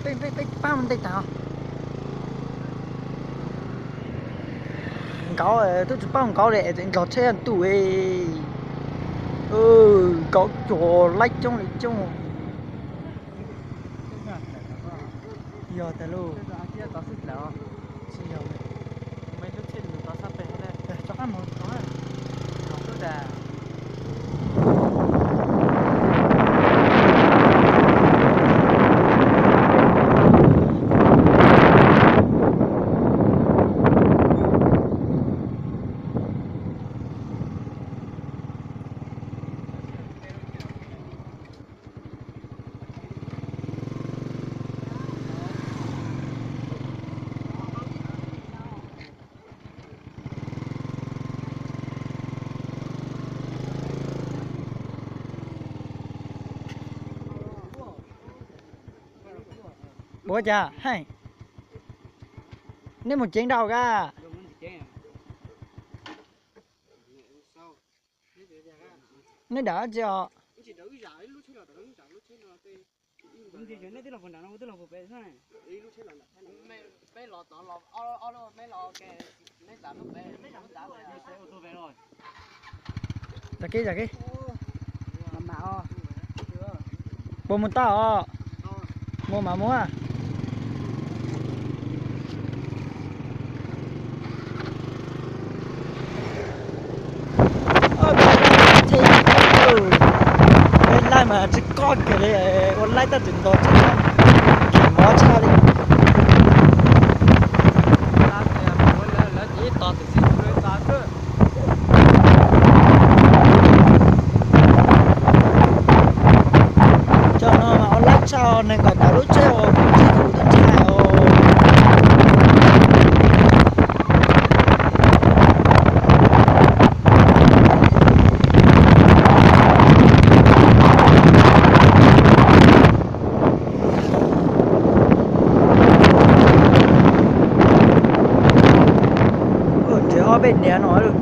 Peb pab mus ntej tas. Nkaud twb tsis paub nkaud li es nrog tsheb ntuj. Nkaud cuag laib coob li coob. Yog tas lauj. Ua cas hais, nej mus ceev dau ka? Nej dam tsi os? Zam kev zam kev. Puas mus tau os? Mus mas mus. Laij mas tsis koj kiag li, ua laij tab tsis nto tshaj, kis mov tshaj li. Cov no mas ua laij tshaj, neeg kom tawm lub tsheb uas kuv tsis tus tub ntshai os. Nrhiav ob peb niam no lawm.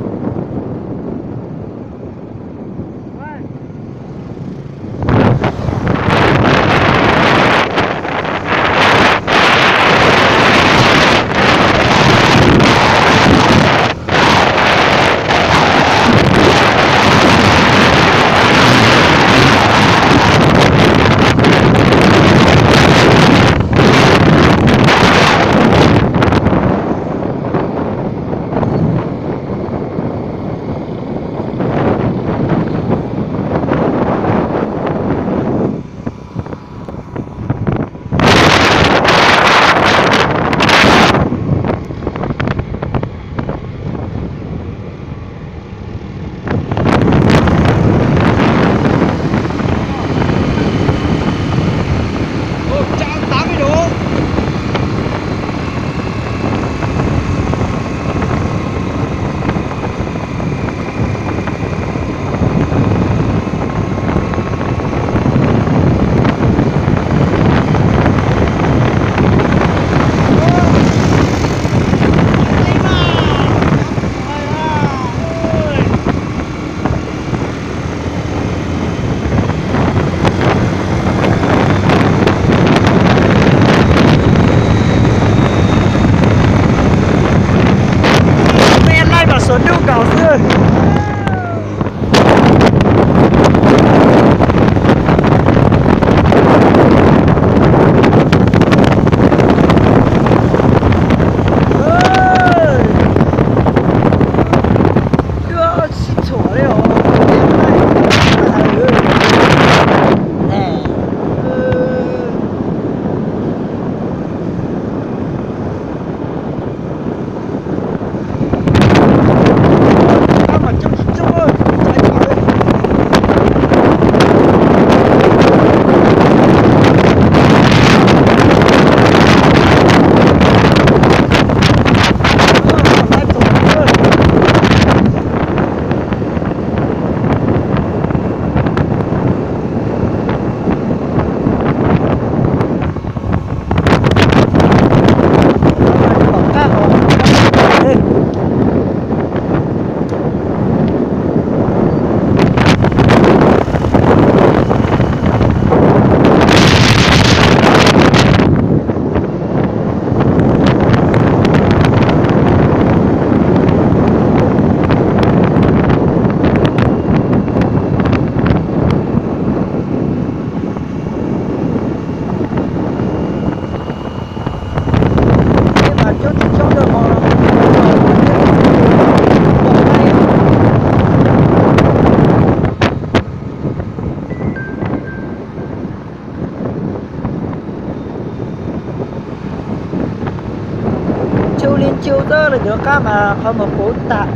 Li ntsis xwb los yuav qab mas qhov mus puv tas.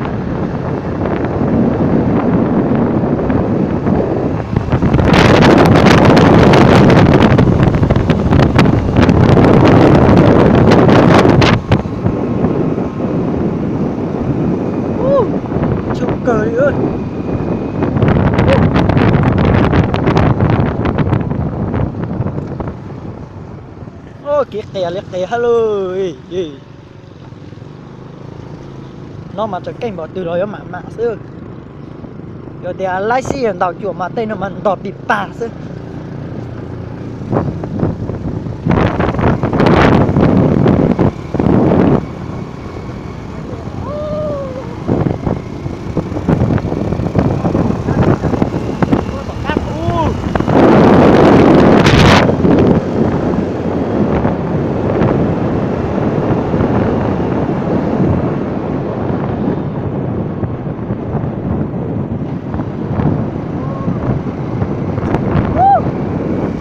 Tshoob kawg li. Kev qias li qias hab lauj. No mas tseem keej npaum twg los yuav mam mam xwb. Yog tias laib sib ntaus cuam mas tej no mas ntog pis pag xwb.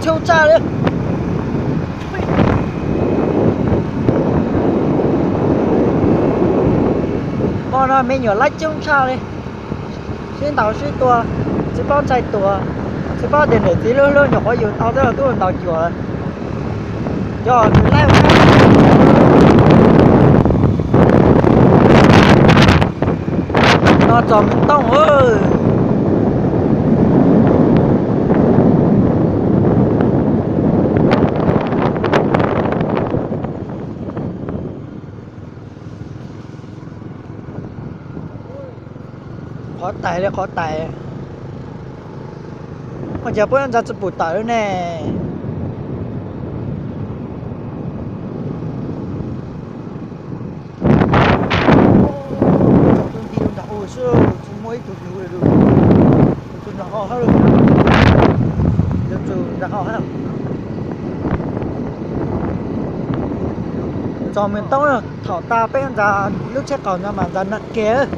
Tshoob tshaj li. Hmo no me nyuam laib coob tshaj li. Sib ntaus sib tua, tsis paub ntshai tua, tsis paub tias niam txiv lub hlub nyuam qhuav yug tau twb tuaj ntaus cuam. Cov laib no txog me tooj. Qhov tais li qhov tais. Ua cas puab ntsa tsi pum tawm ne? Tus nti nram u xwb, tsis muaj ib tug hlub li. Tus nram hauv hab, yuav tsum nram hauv hab. Txog me toob, thaum tas peb ntsa lub tsheb qaum no mas ntsa nag kiag.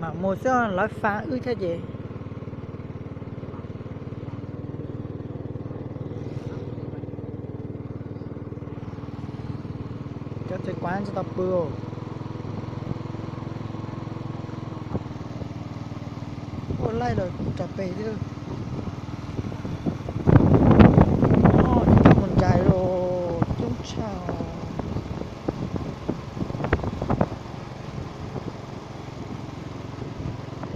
Mam mus xwb lawv fa wb thiab ces. Cov tsev kuav tsis tau pw. Ua laij los tso peg thiab. Coj mus ntsais los coob tshaj.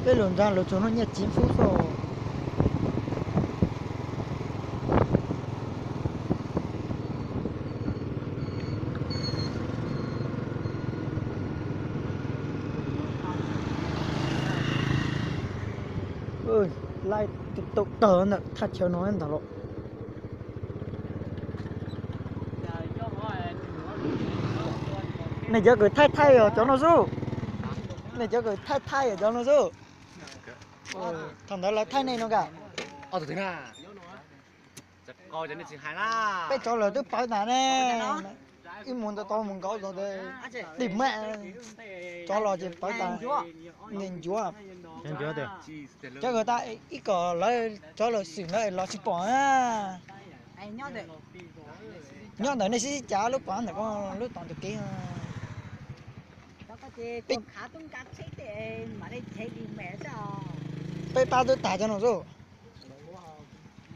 Peb lug ntsa lug txug no nyiaj txiv fub xwb. Laij tus tau tawg ntawm thaj chaw no ntag los. Nej cov kws thaij thaij yog cov no xwb. Nej cov kws thaij thaij yog cov no xwb. Thaum ntawd lawv thaij nej no ka. Peb tsov lawm twb pawv tas ne. Ib mus ntawd tau mus nkaum zog tis mam, tsov los ces pawv tas. Ncuav, cov kws tas ib kom lawv tsov lawm xwm ntawd los tsis pom na. Nyob ntawm nej sib sib cav lub pas ntawm ko, lub tom ntug kev. Peb pab twb tag cov no xwb.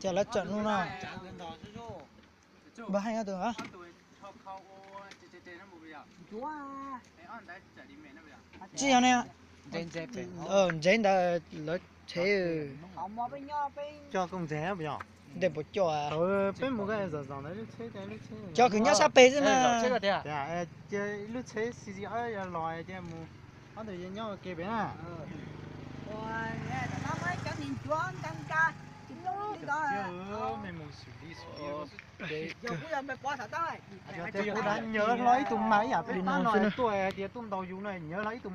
Ces lawv tseem no no. Npawg Heej tus tsis yog ne. Ntsev ntawd lawv tsev. Coj koj ntsev puas yog? Ntej puas coj? Peb mus zom zom ntawd lub tsheb, lub tsheb cov kws nyob sab pem xwb na. Tias cia lub tsheb xi xi los cia mus, ob tug nyob ua ke pem na. Mej mus xwm li xwm li. Kuv nyawv hlo ib tug mas ib yam peb pab no tuaj hais tias tuaj ntaus yus no, nyawv hlo ib tug